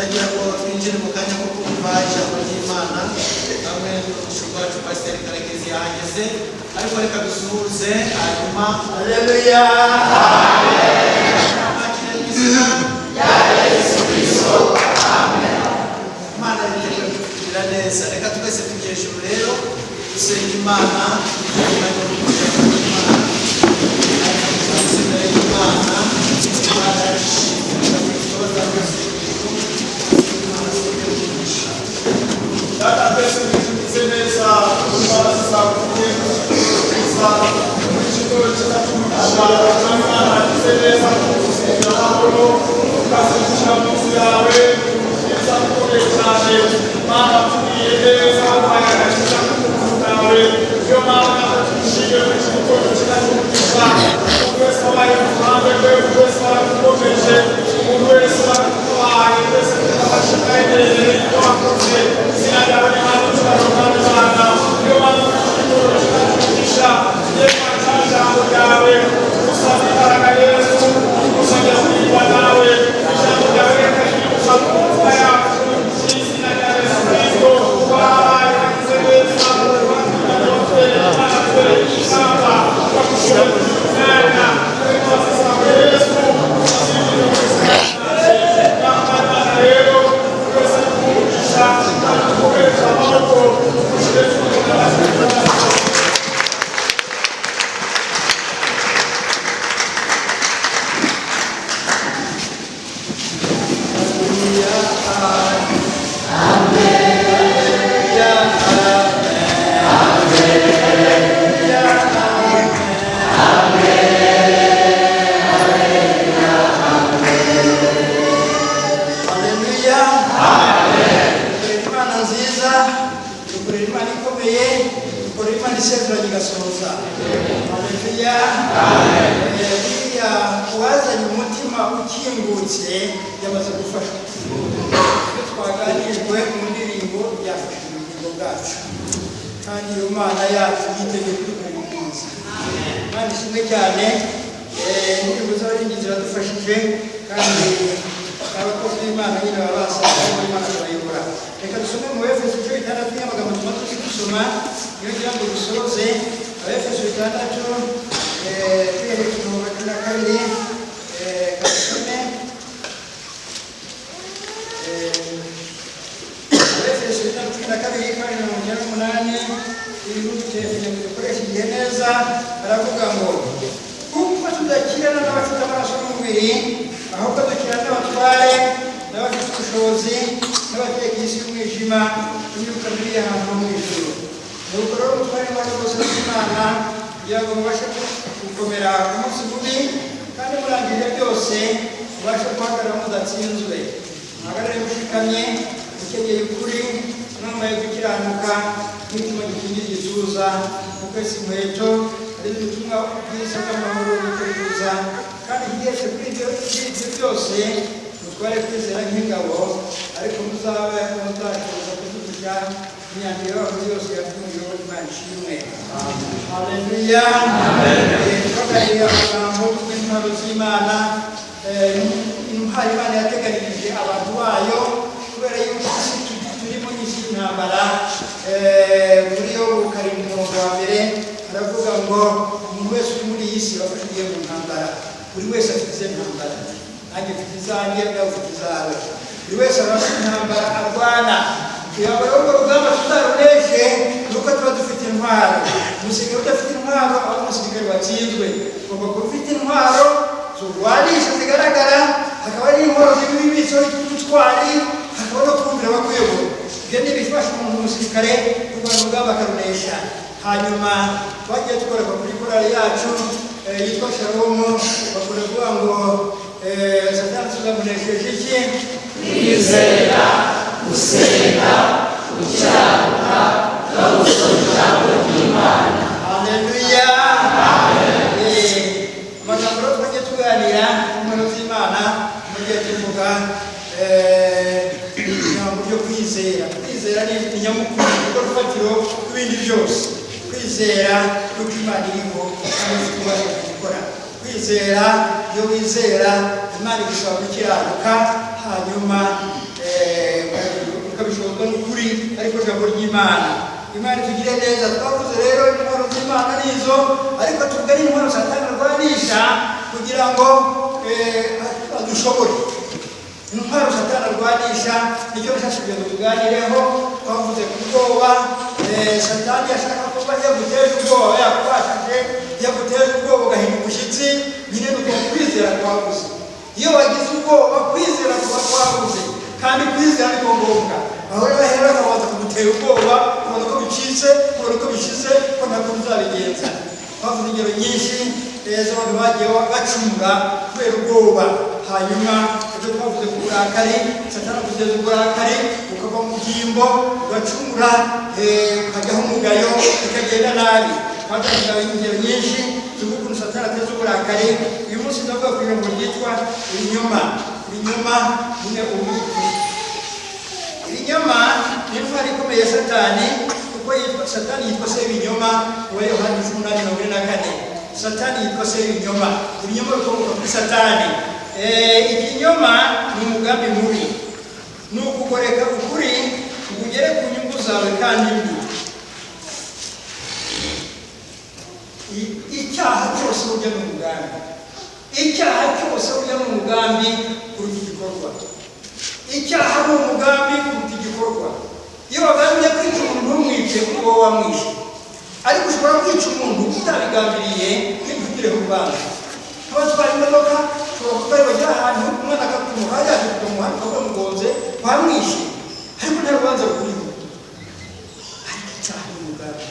Ndagira ngo twinjire mu kanya ko kumva ijambo ry'Imana hamwe n'umushumba wacu Pasiteri Karekezi yahageze, ariko reka dusuhuze hanyuma. Haleluya. Twakire mu izina rya Yesu Kristo. Amen. Imana yiteguye kutugirira neza. Reka twese tujye hejuru rero dusenga Imana, tugire umwanya wo kumva ijambo ry'Imana. Hanyuma imbere y'Imana, Imana yishimye. Reka tubaze Imana umugisha. Data twese tugize neza, imbabazi zawe nziza muri gitondo cyiza cy'umugisha. Mwami Imana, wagize neza kudusigira amahoro, ukazindukira mu nzu yawe byiza bikomeye cyane. Mana, watugiriye neza, waduhaye agakiza k'ubuntu bwawe. Niyo mpamvu natwe tugushimiye muri iki gitondo cyiza cy'umugisha. Umuntu wese wabaye mu ruhande rwe, umuntu wese waragukomeje, umuntu wese waraguhaye, twese tukabashimira ibyo wakoze. Izina ryawe rihabwe icyubahiro, Mwami Imana. Niyo mpamvu muri iki gitondo cyiza cy'umugisha tugiye kwakira ijambo ryawe. Tugusabye imbaraga, Yesu, tugusabye kuringwa nawe. Ijambo ryawe reka ryibutsa mu mitima yacu mu izina rya Yesu Kristo. Warabaye, wagize neza, watwereka Imana, twereka ikamba, twagushimira umwanya. Imbabazi zawe, Yesu, Imana rero twese tumugisha kandi tukohereza amaboko, tugushire tugushire. Haleluya. Dukorera Imana nziza, dukorera Imana ikomeye, dukorera Imana isezeranye igasohoza. Haleluya. Buriya uwazanye umutima ukingutse yamaze gufashwa. Ibyo twaganirijwe mu ndirimbo byafashije ubugingo bwacu. Kandi iyo Mana yacu yiteguye kudukorera ibyiza. Imana ishimwe cyane. Indirimbo z'abaririmbyi ziradufashije, kandi abakozi b'Imana nyine baba basabwe ariko Imana akabayobora. Reka dusome mu Efeso ibice 6 y'amagambo tuma tuzi dusoma, niyo ngira ngo dusoze. Abefeso 6, duhereye ku murongo wa 12, reka dusome. Abefeso 6 12 kandi 98, ibihute kugira ngo dukoreshe igihe neza, baravuga ngo kuko tudakirana n'abafite amaraso n'umubiri, ahubwo dukirana n'abatware n'abafite ubushobozi n'abategeka isi y'umwijima n'imyuka mibi y'ahantu ho mu ijuru. Nuko rero umutware w'intwari zose z'Imana kugira ngo mubashe gukomera ku munsi mubi, kandi murangije byose mubashe guhagarara mudatsinzwe. Muhagarare mushikamye, mukenyeye ukuri, mwambaye gukiranuka nk'icyuma gikingira igituza, mukwesa inkweto ari ubutumwa bwiza bw'amahoro bw'ikuza, kandi ikigeretse kuri ibyo byose mutware kwizera nk'ingabo, ariko muzabe muzashoboza kuvugisha imyanda yabo yose yapfuye. Imana ishimwe. Haleluya. Twaganiriye amagambo y'intwaro z'Imana, intwaro Imana yateganirije abantu bayo, kubera yuko isi turimo isi y'intambara. Muri yo 7 umurongo wa mbere aravuga ngo umuntu wese uri muri iyi si wafashe ugiye mu ntambara. Buri wese afite ize ntambara, nanjye mfite izanjye, nawe ufite izawe. Buri wese aba afite intambara arwana. Kugira ngo urwo rugamba tuzaruneshe ni uko tuba dufite intwaro. Umusirikare udafite intwaro aba ari umusirikare watsinzwe. Ugomba kuba ufite intwaro zurwanisha zigaragara, hakaba hari intwaro z'ibibitso by'ubutwari, hakaba no kumvira abakuyobora. Ibyo ni ibifasha umuntu umusirikare kurwana urugamba akarunesha. Hanyuma twagiye tukorerwa kuri korali yacu yitwa Shalom, bakunda kuvuga ngo Satani tuzamunesheje iki? Kwizera, gusenga, gukiranuka no gusoma ijambo ry'Imana. Haleluya. Amagambo rero twagiye tuganira ku mpano z'Imana, mugiye tuvuga ijambo ryo kwizera. Kwizera ni nyamukuru, nirwo rufatiro rw'ibindi byose. Kwizera yuko Imana iriho kandi ifite ububasha bwo gukora. Kwizera, iyo wizera Imana igusaba gukiranuka, hanyuma ariko ijambo ry'Imana. Imana itugire neza. Twavuze rero intwaro z'Imana nizo, ariko tuvuga n'intwaro Satani arwanisha kugira ngo adushobore. Intwaro Satani arwanisha nicyo nshaka kugira ngo tuganireho. Twavuze ku bwoba. Satani ashaka kuba yaguteje ubwoba, yakubashije, yaguteje ubwoba ugahinda umushyitsi, nyine ni uko kwizera kwabuze. Iyo wagize ubwoba, kwizera kuba kwabuze, kandi kwizera niko ngombwa. Aho rero bahera bakabanza kugutera ubwoba, kubona ko bicitse, kubona ko bishize, ko ntabwo bizabigenza. Twavuze ingero nyinshi z'abantu bagiye bacumura kubera ubwoba. Hanyuma ibyo twavuze ku burakari, Satani akugeza uburakari, ukava mu byimbo, ugacumura, ukajyaho umugayo, bikagenda nabi. Twatanze ingero nyinshi tuvuga ukuntu Satani ateza uburakari. Uyu munsi ndavuga ku ijambo ryitwa ibinyoma. Ibinyoma nyine ubu ibinyoma ni intwaro ikomeye ya Satani, kuko yitwa Satani, yitwa se w'ibinyoma wa Yohani 18:44. Satani yitwa se w'ibinyoma, ibinyoma bikomoka kuri Satani. Ikinyoma ni umugambi mubi, ni ukugoreka ukuri ngo ugere ku nyungu zawe kandi mbi. Icyaha cyose burya ni umugambi, icyaha cyose burya ni umugambi kuruta igikorwa. Icyaha ni umugambi kuruta igikorwa. Iyo wagambiriye kwica umuntu ntumwice kuko wowe wamwishe, ariko ushobora kwica umuntu utabigambiriye ntibikugireho urubanza. Nk'abatwara imodoka, ushobora gutwara bagera ahantu umwana akakumuha, yaje kukamuha ukamugonze, wamwishe, ariko nta rubanza rukuriho. Ariko icyaha ni umugambi.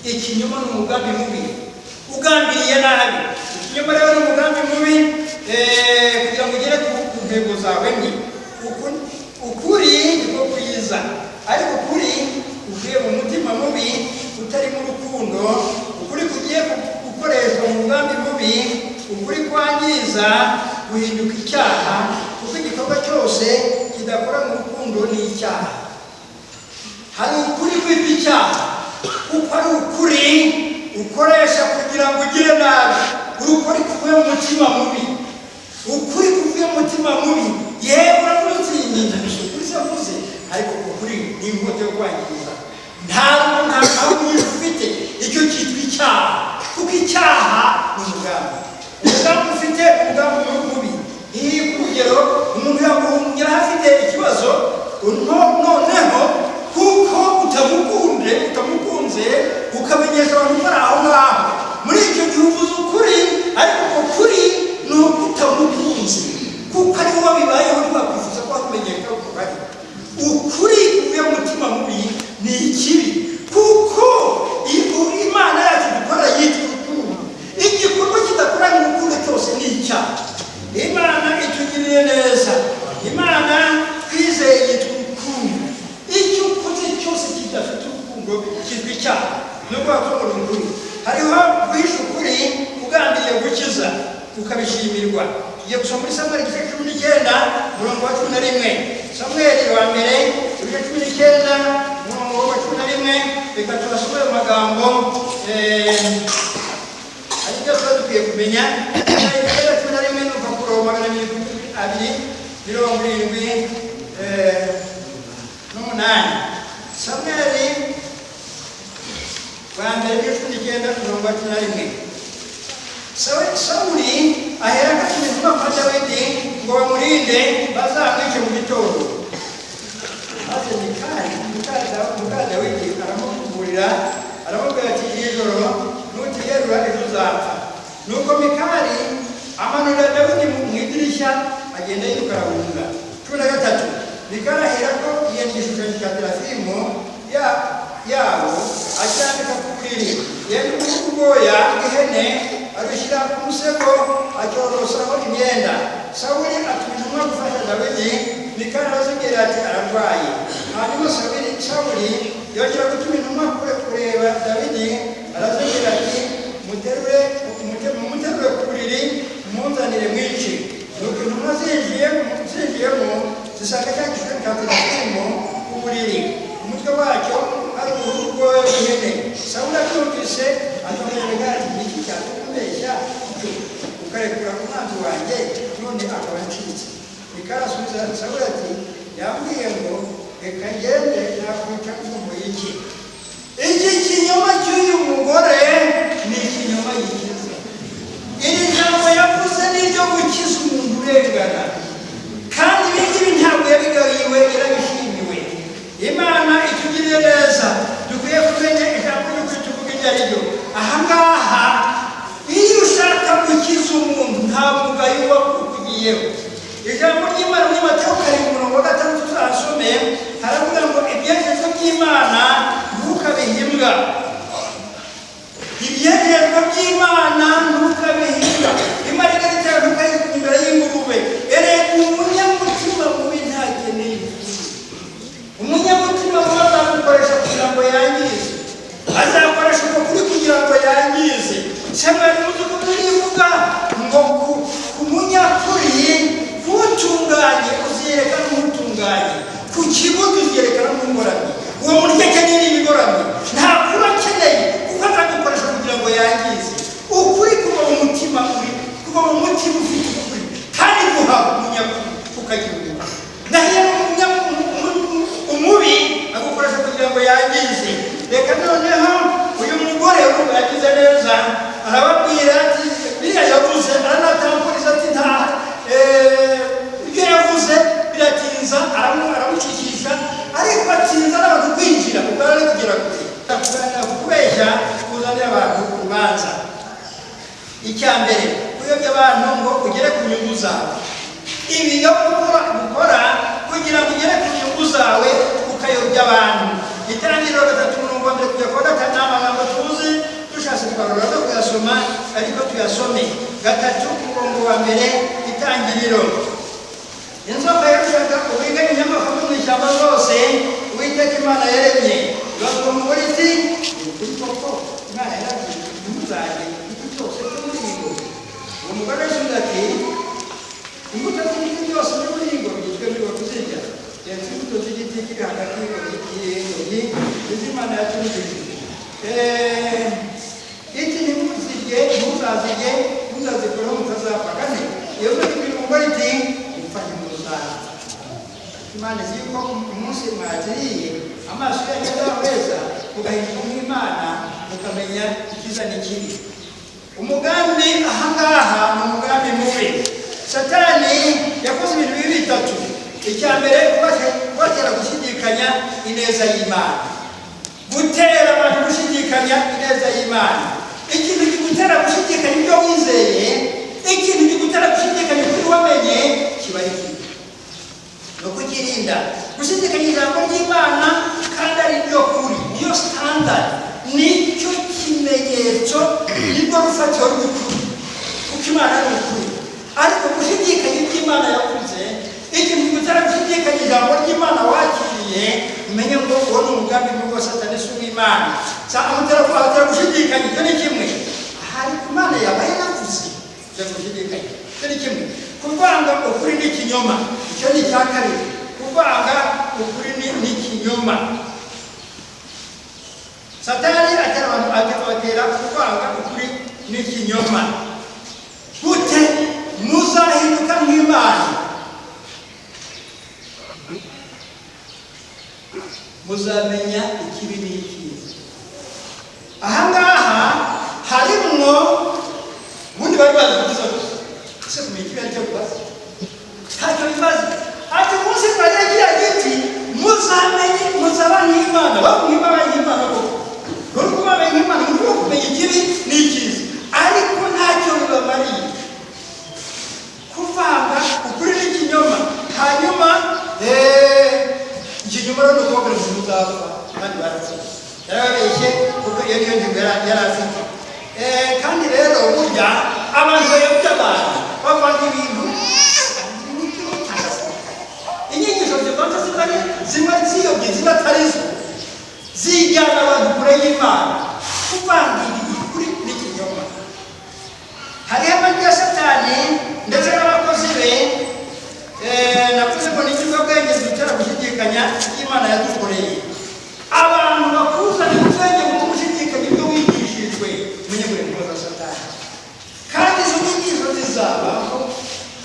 Ikinyoma ni umugambi mubi ugambiriye nabi. Ikinyoma rero ni umugambi mubi kugira ngo ugere ku ntego zawe mbi. Ukuri niko kwiza, ariko ukuri kuvuye mu mutima mubi utarimo urukundo, ukuri kugiye gukoreshwa mu mugambi mubi, ukuri kwangiza guhinduka icyaha, kuko igikorwa cyose kidakora mu rukundo ni icyaha. Hari ukuri kwitwa icyaha kuko ari ukuri ukoresha kugira ngo ugire nabi, urukuri kuvuye mu mutima mubi, ukuri kuvuye mu mutima mubi. Yewe uravuga uti ukuri se mvuze, ariko ukuri ni inkota yo kwangiza. Nta mpamvu nyinshi ufite, icyo cyitwa icyaha, kuko icyaha ni umugambi. Umugambi ufite umugambi mubi. Iyo urugero umuntu yaguhungira afite ikibazo, noneho kuko utamukunze ukamenyesha abantu ko ari aho ngaho, muri icyo gihe uvuze ukuri, ariko uko kuri ni uko utamukunze, kuko ari wowe bibayeho, ntiwakwifuza ko wakumenyesha ko bari. Ukuri kuvuye mu mutima mubi ni ikibi, kuko Imana yacu dukora yitwa urukundo. Igikorwa kidakoranye urukundo cyose ni icyaha. Imana itugiriye neza. Imana twizeye yitwa urukundo. Icyo ukoze cyose kidafite urukundo cyitwa icyaha. Ni ukuvuga ko ngo ni ukuri. Hariho guhisha ukuri ugambiriye gukiza ukabishimirwa. Tugiye gusoma muri Samweli igice 19 umurongo wa 11. Samweli wa mbere igice 19 umurongo wa 11. Reka tubasome ayo magambo, ari byo tuba dukwiye kumenya. 11 ni urupapuro 278. Samweli wa mbere igice 19 umurongo wa 11. Sawuli ahera atuma intumwa kwa Dawidi ngo bamurinde bazamwice mu gitondo. Maze Mikali muka Dawidi aramuvurira, aramubwira ati iri joro nutigerura ejo uzapfa. Nuko Mikali amanurira Dawidi mu idirishya, agenda yiruka arahunga. 13 Mikali aherako yenda igishushanyo cya terafimu yabo acyambika ku buriri, yenda ubwoya bw'ihene abishyira ku musego, acyorosaho imyenda. Sawuli atuma intumwa gufasha Dawidi. Mikali arazibwira ati ararwaye. Hanyuma Sawuli yongera gutuma intumwa kureba Dawidi, arazibwira ati mumuterure ku buriri munzanire mwice. Nuko intumwa zinjiyemo zisanga cya gishushanyo cya terafimu ku buriri, umutwe wacyo ari uruhu rw'ubwoya bw'ihene. Sawuli abyumvise atonganya Mikali ati ni iki cyatukumbeshya ukarekura umwanzi wanjye none akaba acitse? Mikali asubiza Sawuli ati yambwiye ngo Reka ngende, nakwica nkumbuye iki. Iki kinyoma cy'uyu mugore ni ikinyoma gikiza. Iri jambo yavuze ni iryo gukiza umuntu urengana, kandi ibi ngibi ntabwo yabigayiwe, yarabishimiwe. Imana itugiriye neza. Dukwiye kumenya ijambo ry'ukuri tuvuga iryo ari ryo. Aha ngaha, iyo ushaka gukiza umuntu, nta mugayo uba ukugiyeho. Ijambo ry'Imana muri Mateyo 7:6, tuzasome, haravuga ngo: "Ibyejejwe by'Imana ntukabihe imbwa." Ibyejejwe by'Imana ntukabihe imbwa. Imarigarita yawe ntukayijugunye imbere y'ingurube. Erega umunyamutima mubi ntakeneye ukuri. Umunyamutima mubi azagukoresha kugira ngo yangize, azakoresha uko kuri kugira ngo yangize. Se mwari muzi ko birivuga ngo ku munyakuri, kutunganye uziyereka nk'utunganye, ku kibuga uziyerekana nk'ugoramye? Uwo muntu icyo akeneye ni ibigoramye, nta kuri akeneye, kuko azagukoresha kugira ngo yangize. Ukuri kuva mu mutima, uri kuva mu mutima ufite ukuri, kandi guhabwa umunyakuri ukagira ubuntu. Naho iyo ari umubi, agukoresha kugira ngo yangize. Reka noneho uyu mugore urumva yagize neza, arababwira ati biriya yavuze, aranatanguriza ati nta ibyo yavuze biratinza, aramucikisha, ariko atinza n'abantu kwinjira kuko ari kugera kure. Kubeshya kuzanira abantu urubanza. Icya mbere, kuyobya abantu ngo ugere ku nyungu zawe. Ibi yo gukora kugira ngo ugere ku nyungu zawe, ukayobya abantu. Itangiriro 3:1-5 ni amagambo tuzi. Dushatse twarora no kuyasoma, ariko tuyasome. 3:1, Itangiriro. Inzoka yarushaga uburiganya inyamaswa zo mu ishyamba zose Uwiteka Imana yaremye. Ibaza uwo mugore iti: "Ni ukuri koko Imana yarabwiye ntimuzarye igiti cyose cyo muri iyi ngobyi?" Uwo mugore arasubiza ati: "Imbuto z'ibiti byose byo muri iyi ngobyi twemerewe kuzirya, keretse imbuto z'igiti kiri hagati y'ingobyi, izo Imana yatubujije iti: 'Ntimuzirye, ntimuzazirye, ntimuzazikoreho mutazapfa.'" Kane, iyo nzoka ibwira umugore iti: "Gupfa ntimuzapfa. Imana izi yuko umunsi mwaziriye amaso yanyu azahweza, mugahinduka nk'Imana, mukamenya icyiza n'ikibi." Umugambi ahangaha ni umugambi mubi. Satani yakoze ibintu bibi bitatu. Icya mbere, kubatera gushidikanya ineza y'Imana, gutera abantu gushidikanya ineza y'Imana. Ikintu kigutera gushidikanya ibyo wizeye, ikintu kigutera gushidikanya ukuri wamenye, kiba ari kibi. Ni ukukirinda gushidikanya ijambo ry'Imana, kandi ari ryo kuri, niyo standard, nicyo kimenyetso, nirwo rufatiro rw'ukuri, kuko Imana ari ukuri. Ariko gushidikanya ibyo Imana yavuze, ikintu kigutera gushidikanya ijambo ry'Imana wakiriye, umenye ngo uwo ni umugambi mubi wa Satani, si uw'Imana. Amutera gushidikanya. Icyo ni kimwe. Ahari Imana yaba yaravuze, ujya gushidikanya. Icyo ni kimwe. Kuvanga ukuri n'ikinyoma, icyo ni icya kabiri. Kuvanga ukuri n'ikinyoma, Satani atera abantu, akabatera kuvanga ukuri n'ikinyoma. Gute? Muzahinduka nk'Imana, muzamenya ikibi n'icyiza. Ahangaha harimwo ubundi bari bazi kuvuza gusa. Ese kumenya ikibi aricyo bibaza? Ntacyo bimaze. Ati: "Umunsi mwariye kiriya giti, muzamenye, muzaba nk'Imana." Bavuga nk'Imana koko, uri kuba nk'Imana mu rwego kumenya ikibi n'icyiza, ariko ntacyo bibamariye. Kuvanga ukuri n'ikinyoma. Hanyuma ikinyoma rero ni ukubabwira ngo muzapfa, kandi barapfuye. Yarababeshye, kuko iyo niyo ntego yari afite. Kandi rero burya abantu bayobya abantu, bavanga ibintu. Inyigisho zivanze, zimwe ari zimwe ziyobye, zimwe atari zo, zijyana abantu kure y'Imana. Kuvanga ukuri n'ikinyoma. Hariho amajwi ya Satani ndetse n'abakozi be. Navuze ngo ni ikiyobyabwenge zidutera gushidikanya ibyo Imana yadukoreye. Abantu bakuzanira ubwenge butuma ushidikanya ibyo wigishijwe, umenye ngo ni za Satani, kandi izo nyigisho zizabaho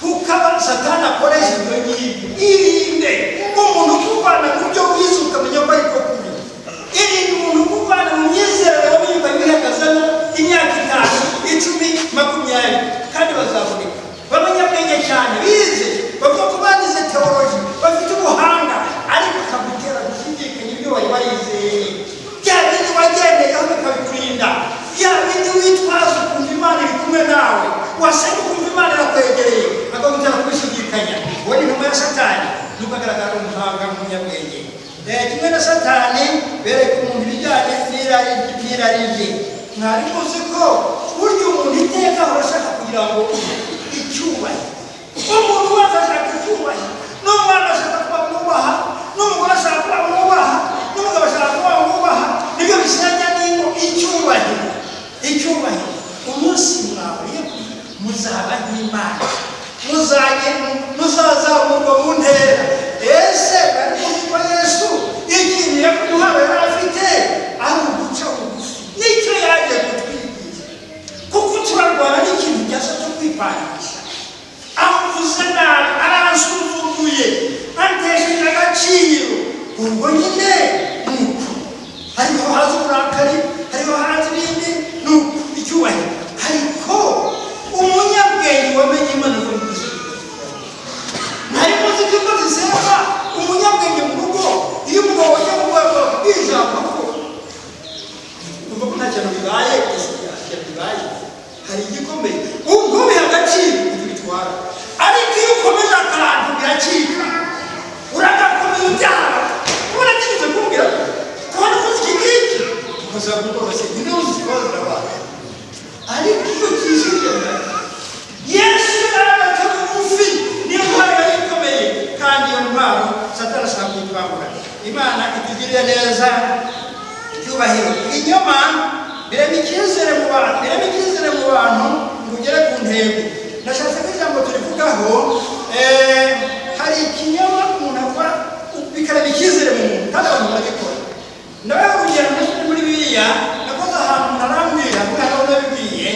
kuko aba Satani akoresha ibyo ngibyo. Irinde umuntu ukuvana mu byo. agaragara umuhanga umunyabwenge. Kimwe na Satani bereka umuntu ibijyanye n'irari rye. Mwari muzi ko burya umuntu iteka ahora ashaka kugira ngo icyubahiro. Umuntu wese ashaka icyubahiro, n'umwana ashaka kuba mwubaha, n'umugore ashaka kuba mwubaha, n'umugabo ashaka kuba mwubaha. Nibyo bisenya n'ingo, icyubahiro, icyubahiro. Umunsi mwahuriye muzaba nk'Imana, muzazamurwa mu ntera. Ese bari muzi ko Yesu ikintu yakuduhawe yari afite ari uguca bugufi? Nicyo yaje kutwigisha, kuko turarwana n'ikintu cyasa cyo kwipangisha. Avuze nabi, aransuzuguye, antesheje agaciro. Ubwo nyine nuko hariho haza uburakari, hariho haza ibindi, nuko icyubahiro. Ariko umunyabwenge wamenye Imana ngo ntari muzi ko zisenga umunyabwenge mu rugo. Iyo umugabo wajya mu rwego rw'ijambo ko umva ko nta kintu bibaye, bibaye hari igikomeye, ubwo biha agaciro ibyo bitwara. Ariko iyo ukomeje akantu biracika, uragakomeza ibyaha. Kubona atigeze kumbwira kubona ukoze iki ngiki ukazaba rwose ntinuzi ikibazo urabaye. Ariko iyo ukijije Yesu yaraca bugufi, niyo ntwaro yari ikomeye, kandi iyo ntwaro Satani ashaka kuyitwambura. Imana itugirire neza. Icyubahiro, ibinyoma birema icyizere mu bantu, birema icyizere mu bantu ngo ugere ku ntego. Nashatse ko ijambo turivugaho. Hari ikinyoma umuntu akora bikarema icyizere mu muntu, kandi abantu barabikora. Nawe urugero ndetse muri Bibiliya nakoze ahantu umuntu arambwira ngo hano nabibwiye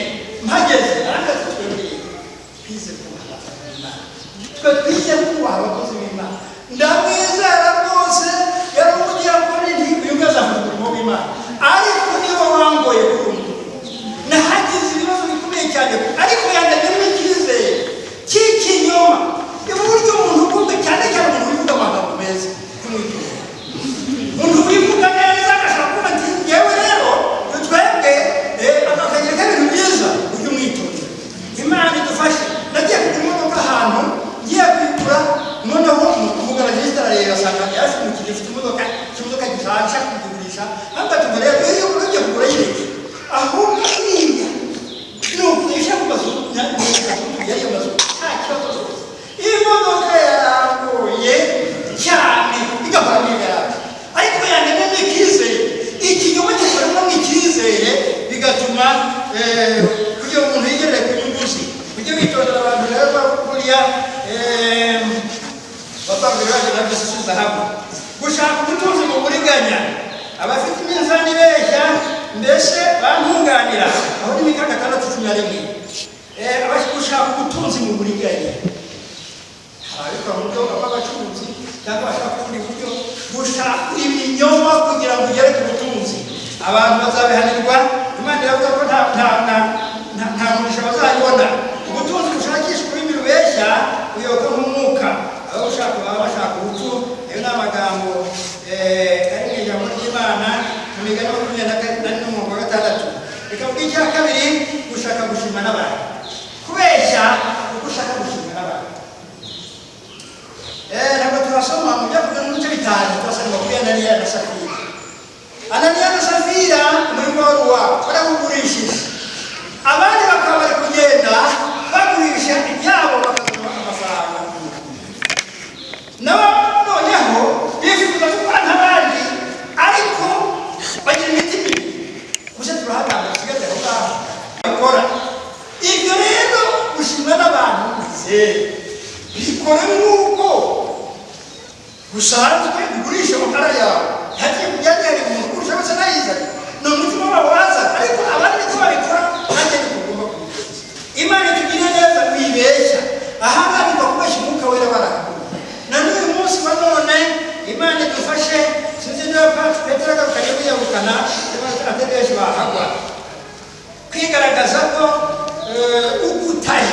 mpageze, arambwira ati twebwe twize kubaha Imana, twe twize kubaha abakozi b'Imana. Ndamwizera rwose, yari umudiyakoni, uyu nguyu azafata umurimo w'Imana, ariko niba wangoye kuri uyu murimo nahagize ibibazo bikomeye cyane, ariko yandagiramo icyizere cy'ikinyoma. Uburyo umuntu ukunda cyane cyane umuntu wivuga amagambo meza, kumwitura umuntu wivuga neza agashaka kuvuga ati yewe rero twebwe, akagira ibintu byiza, ujye umwitonda. Imana idufashe. Nagiye kugura imodoka ahantu, ngiye kuyigura, noneho umugabo regisitara rero asanga yaje umukiriya ufite imodoka, ikimodoka gishaje ashaka kukigurisha. Ntabwo ati rero iyo ugiye kugura yireke, ahubwo iriya ni ukurisha ku mazu yariya mazu, nta kibazo rwose. Imodoka yarangoye cyane igahora n'igaraje, ariko yandememo icyizere. Ikinyoma gikorerwamo icyizere bigatuma kugira ngo umuntu yigerere ku nyungu ze. Ujye witondera abantu rero buriya bapangura bagenda byose hamwe gushaka ubutunzi mu buriganya, abafite iminzani ibeshya, mbese bantunganira. Aho ni Mika 6:11. Gushaka ubutunzi mu buriganya, hari ababikora mu buryo bw'abacuruzi cyangwa bashaka ubundi buryo, gushaka ibinyoma kugira ngo ugere ku butunzi. Abantu bazabihanirwa. Imana iravuga ko nta mugisha bazayibona. Ubutunzi bushakisha ururimi rubeshya buyoboka nk'umwuka, ababushaka baba bashaka urupfu. Ayo ni amagambo ari mu ijambo ry'Imana mu Migani 24:6. Reka mvuge icya kabiri, gushaka gushima n'abantu. Kubeshya kuko ushaka gushimwa n'abantu. Ntabwo turasoma mu byavuga mu bice 5, turasoma kuri Ananiya na Safira. Ananiya na Safira umurimo wari uwabo, barawugurishije, abandi bakaba bari kugenda bagurisha ibyabo bakazana amafaranga. Nabo noneho bifuza gukora nk'abandi, ariko bagira imitima ibiri. Gusa turahatanga dusigaze aho ngaho bakora ibyo rero. Gushimwa n'abantu, bikore nk'uko gusanzwe, ugurisha amakara yawe, hagiye kujya hari umuntu ugurisha wese nayizanye, ni umutima wabo waza, ariko abandi niko babikora, nanjye niko ugomba kubigenza. Imana itugirire neza. Wibeshya aha ngaha biva kubeshya Umwuka Wera barakura na n'uyu munsi wa none. Imana idufashe. Sinzi niba Petero agarukanye kwiyahukana, atari benshi bahagwa. Kwigaragaza ko uko utari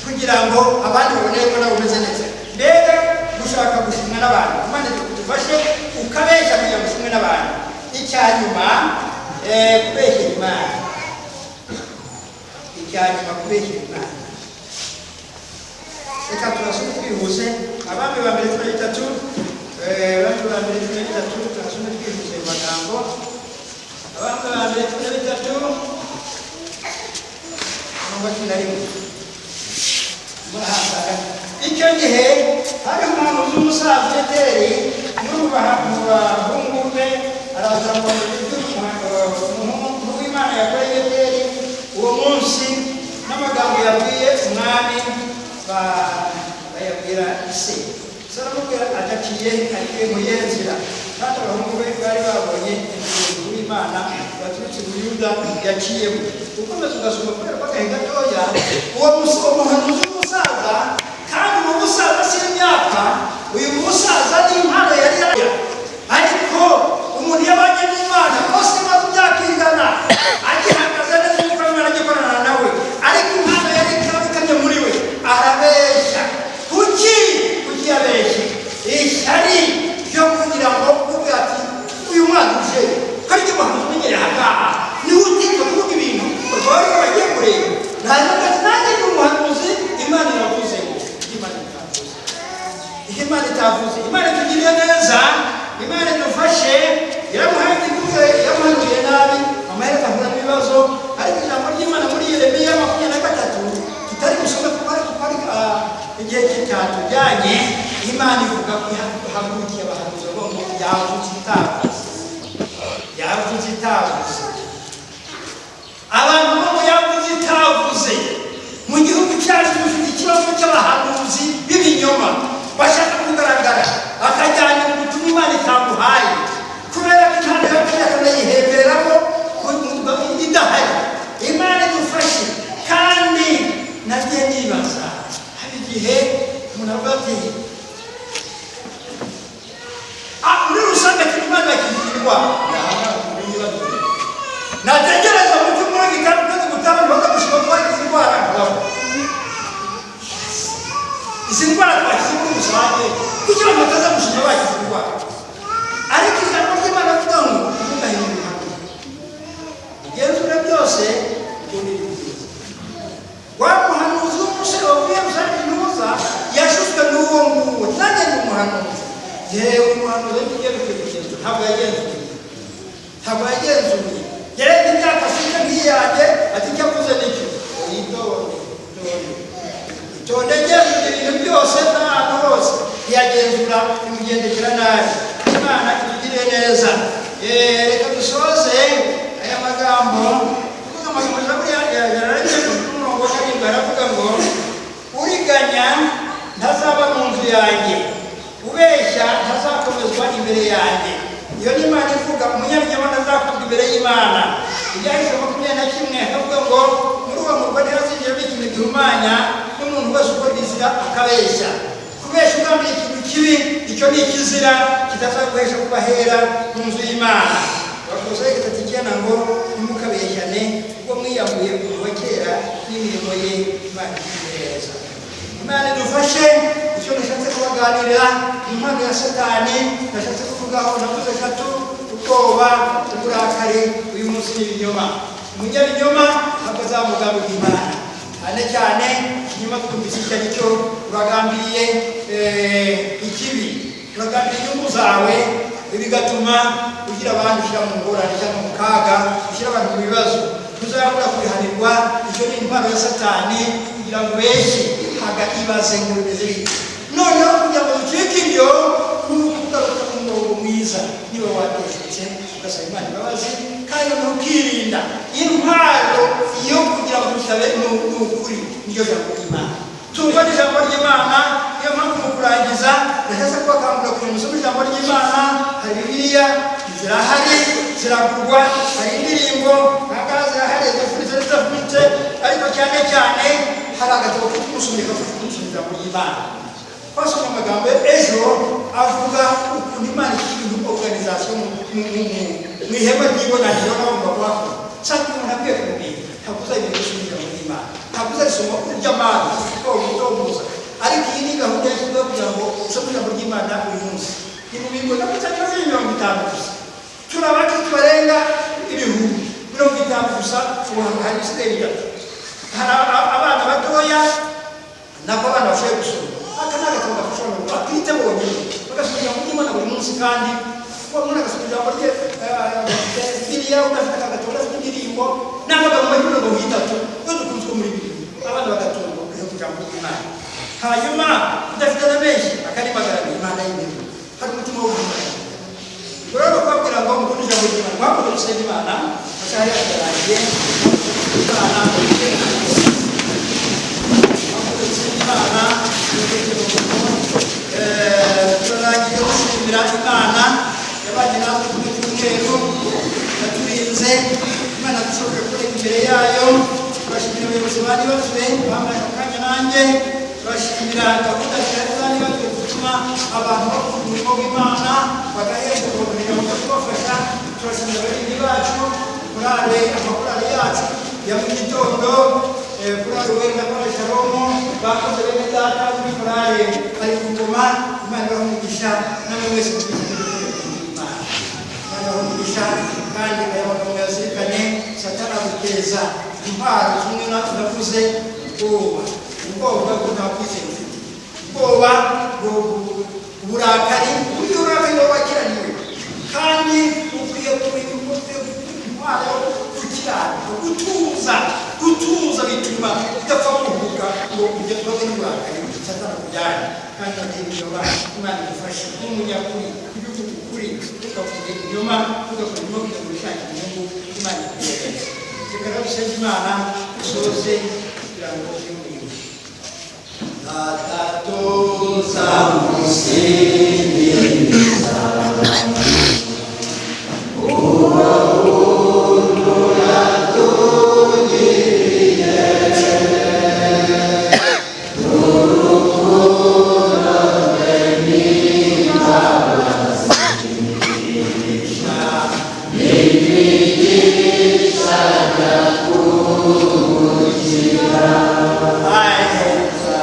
kugira ngo abandi babone ko nawe umeze neza, mbega gushaka gushimwa n'abantu. Imana idufashe. Ukabeshya kugira ngo ushimwe n'abantu. Icya nyuma, kubeshya Imana. Icya nyuma, kubeshya Imana. Reka turasome twihuse. Abami ba Mbere 13, Abami ba Mbere 13, turasome twihuse mu magambo. Abami ba Mbere 13, umurongo wa 11, murahasanga. Icyo gihe hari umuhanuzi w'umusaza Beteli, umwe mu bahungu be arazamura umuhungu w'Imana yakoreye Beteli uwo munsi, n'amagambo yabwiye umwami bayabwira ise. Se aramubwira adaciye agiye mu yihe nzira? Kandi abahungu be bari babonye umuhanuzi w'Imana waturutse mu Yuda yaciyemo. Ukomeza ugasoma, kubera ko agahe gatoya, uwo muhanuzi w'umusaza, kandi uwo musaza si imyaka, uyu musaza ni impano yari yari, ariko umuntu yabanye n'Imana bose imaze imyaka ingana agihagaze neza, nk'uko Imana agikorana nawe, ariko impano yari itabikanye muri we, arabeshya. Kuki yabeshye? Ishyari ryo kugira ngo uvuge ati: "Uyu mwana uje ko ari cyo muhanuzi umenyereye aha ngaha, niwe utinya kuvuga ibintu." Bari bagiye kureba, ntavuga ati: "Nanjye ni umuhanuzi, Imana iravuze ngo." Imana itavuze, Imana itavuze. Imana itugiriye neza, Imana idufashe. Yaramuhaye ivuze, yamuhanuye nabi, amaherezo ahura n'ibibazo. Ariko ijambo ry'Imana muri Yeremiya 23, tutari busome kuko ari igihe kitatujyanye, Imana ivuga ko ihagurukiye abahanuzi bavuga ngo yavuze itavuze, yavuze itavuze. Abantu bo ngo yavuze itavuze. Mu gihugu cyacu dufite ikibazo cy'abahanuzi b'ibinyoma bashaka kugaragara, akajyana ubutumwa Imana itamuhaye, kubera ko Imana yapfuye akanayihemberamo idahari. Imana idufashe. Kandi nagiye nibaza, hari igihe umuntu avuga ati muri rusange ati Imana yakigirwa nategereza mu cyumweru gitaha, ukwezi gutaha, bakagushima ko wagize indwara. Nkabaho izi ndwara twakize muri rusange, kuki abantu bataza gushima bakize indwara? Ariko ijambo ry'Imana avuga ngo ntimugahindure, ugenzure byose, ubundi ni byiza. Wa muhanuzi w'umusore wavuye rusange ntuza yashutswe n'uwo nguwo: "Nanjye ni umuhanuzi." Yewe, umuhanuzi, ariko ibyo bikwiye kugenzura. Ntabwo yagenzuye, ntabwo yagenzuye. Yarebye imyaka afite nk'iyanjye, ati: "Icyo avuze nicyo." Itonde, itonde, itonde, genzura ibintu byose n'ahantu hose. Ntiyagenzura, bimugendekera nabi. Imana itugirire neza. Reka dusoze aya magambo kuko amagambo yararengeje umurongo wa 7, aravuga ngo: "Uriganya ntazaba mu nzu yanjye, ubeshya ntazakomezwa imbere yanjye." Iyo ni Imana ivuga: umunyabinyoma ntazakurwa imbere y'Imana. Ibyahishe 21 akavuga ngo: "Muri uwo murwa ntihazinjiramo ikintu gihumanya, n'umuntu wese ukora ibizira akabeshya." Kubeshya ugambiriye ikintu kibi, icyo ni ikizira kitazaguhesha kuba hera mu nzu y'Imana. Abakolosayi 3:9 ngo: "Ntimukabeshyane, kuko mwiyambuye umuntu wa kera n'imirimo ye." Imana itugirire neza, Imana idufashe. Icyo nashatse kubaganirira, impano ya Satani nashatse kuvugaho, navuze eshatu: ubwoba, uburakari, uyu munsi ni ibinyoma. Umunyabinyoma ntabwo azamugambi bw'Imana. Cyane cyane ikinyoma twumvise icyo ari cyo, uragambiriye ikibi, uragambiriye inyungu zawe, bigatuma ugira abandi ushyira mu ngorane cyangwa mu kaga, ushyira abantu mu bibazo, ntuzabura kubihanirwa. Icyo ni intwaro ya Satani kugira ngo ubeshye. Haga ibaze ngo bimeze bite? Noneho kugira ngo ducike ibyo, ni ukugaruka mu murongo mwiza. Niba wateshutse, ugasaba Imana imbabazi, kandi noneho ukirinda. Intwaro yo kugira ngo tutabe ni ukuri, niyo jambo ry'Imana. Tungwa n'ijambo ry'Imana. Niyo mpamvu mu kurangiza ndashaka kubakangurira kugira ngo musome ijambo ry'Imana. Hari Bibiliya zirahari, ziragurwa, hari indirimbo ahangaha zirahari, zifunitse n'izidafunitse, ariko cyane cyane hari agatabo ko kumusomera gafasha kumusoma ijambo ry'Imana. Twasomye amagambo ejo avuga ukuntu Imana ishyira ibintu organisation mu ihema ry'ibonaniro n'abagomba kuhakora. Cyangwa umuntu akwiye kumenya, ntabwo uzajya gusoma ijambo ry'Imana, ntabwo uzarisoma urya amazi utomuza, ariko iyi ni gahunda yashyizweho kugira ngo usome ijambo ry'Imana buri munsi. Ni mu bingo no cyangwa se 50 gusa, turi abakristo barenga 50,000 gusa. Ubu hari ibisigaye bitatu, hari abana batoya, nako abana bashoboye gusoma. Aka ni agatabo gafasha abantu batwite bonyine, bagasoma ijambo ry'Imana buri munsi. Kandi kuba umuntu agasoma ijambo rye, Bibiliya, udafite aka gatabo, udafite indirimbo n'amagambo make 30 yo dukunzwe muri Bibiliya, abana bagatunga ijambo ry'Imana. Hanyuma udafite na menshi, akari 200, Imana y'imwe hari umutima w'ubuzima. Rero kubabwira ngo mukunde ijambo ry'Imana, mwakoze gusenga Imana, amasaha yacu yarangiye. Imana, mwakoze gusenga Imana. Turarangije gushimira Imana yabanye natwe kuri cyumweru, yaturinze. Imana dushoboye kureka imbere yayo. Turashimira abayobozi bari batuye bambaye aka kanya nanjye. Turashimira gahunda zihari zari batuye gutuma abantu bakunda umurimo w'Imana, bagahemba kugira ngo kubafasha. Turashimira abaririmbyi bacu, korale, amakorali yacu ya mu gitondo, korali Uwera na korali Shalomu bakoze. Bene data muri korali bari ku ngoma, Imana ibahe umugisha. Namwe mwese mugisha Imana, Imana ibahe umugisha. Kandi aya magambo yazirikane: Satani aguteza intwaro zimwe navuze, ubwoba, ubwoba bwo nta kwizera ufite, ubwoba, uburakari. Uburyo uburakari buba wakiraniwe, kandi ukwiye kumenya intwaro yo gukiranuka, gutuza. Gutuza bituma udapfa kuruhuka ngo ujye ubaze n'uburakari Satani akujyane. Kandi bakibwira, Imana igufashe nk'umunyakuri, ujye uvuga ukuri, ntukavuge inyuma, ntugakore inyuma kugira ngo wishakire inyungu. Imana ikuyoboze. Reka rero dusenge Imana, dusoze kugira ngo ugire Data tuzamusingiza. Uwo buntu yatugiriye, urukundo rwe n'imbabazi n'imigisha yakungukira. Aheza,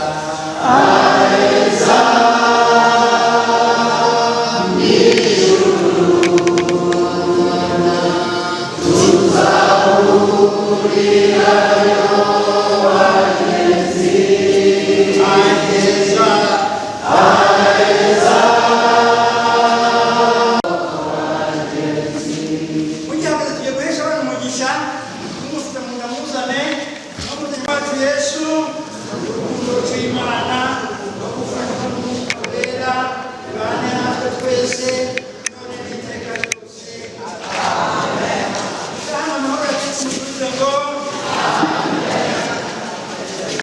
aheza mw'ijuru tuzahurirayo bagenzi. Aheza, aheza bagenzi. Mugihagaze, tugiye guhesha abana umugisha. Mumufite mu nda, muzane. N'umuzanye wacu Yesu, urukundo rw'Imana.